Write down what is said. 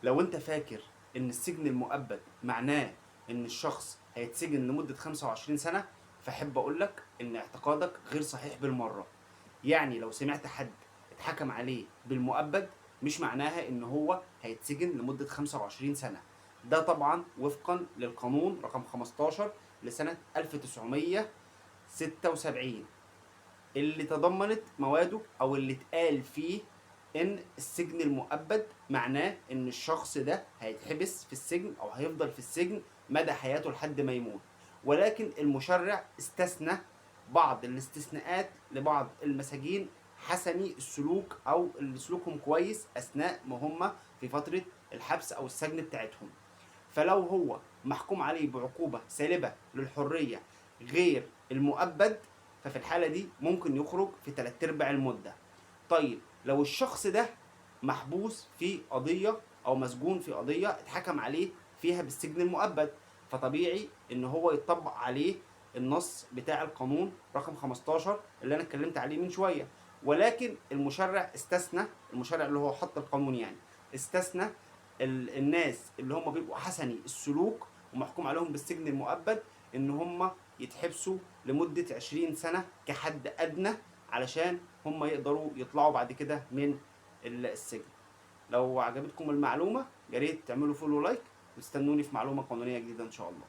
لو انت فاكر ان السجن المؤبد معناه ان الشخص هيتسجن لمدة 25 سنة، فاحب اقولك ان اعتقادك غير صحيح بالمرة. يعني لو سمعت حد اتحكم عليه بالمؤبد مش معناها ان هو هيتسجن لمدة 25 سنة. ده طبعا وفقا للقانون رقم 15 لسنة 1976 اللي تضمنت مواده او اللي اتقال فيه ان السجن المؤبد معناه ان الشخص ده هيتحبس في السجن او هيفضل في السجن مدى حياته لحد ما يموت. ولكن المشرع استثنى بعض الاستثناءات لبعض المساجين حسني السلوك او اللي سلوكهم كويس اثناء ما هم في فترة الحبس او السجن بتاعتهم. فلو هو محكوم عليه بعقوبة سالبة للحرية غير المؤبد، ففي الحالة دي ممكن يخرج في 3/4 المدة. طيب لو الشخص ده محبوس في قضية أو مسجون في قضية اتحكم عليه فيها بالسجن المؤبد، فطبيعي إن هو يطبق عليه النص بتاع القانون رقم 15 اللي أنا اتكلمت عليه من شوية. ولكن المشرع استثنى، المشرع اللي هو حط القانون يعني استثنى الناس اللي هم بيبقوا حسني السلوك ومحكوم عليهم بالسجن المؤبد ان هم يتحبسوا لمدة 20 سنة كحد أدنى علشان هم يقدروا يطلعوا بعد كده من السجن. لو عجبتكم المعلومة يا ريت تعملوا follow like وتستنوني في معلومة قانونية جديدة إن شاء الله.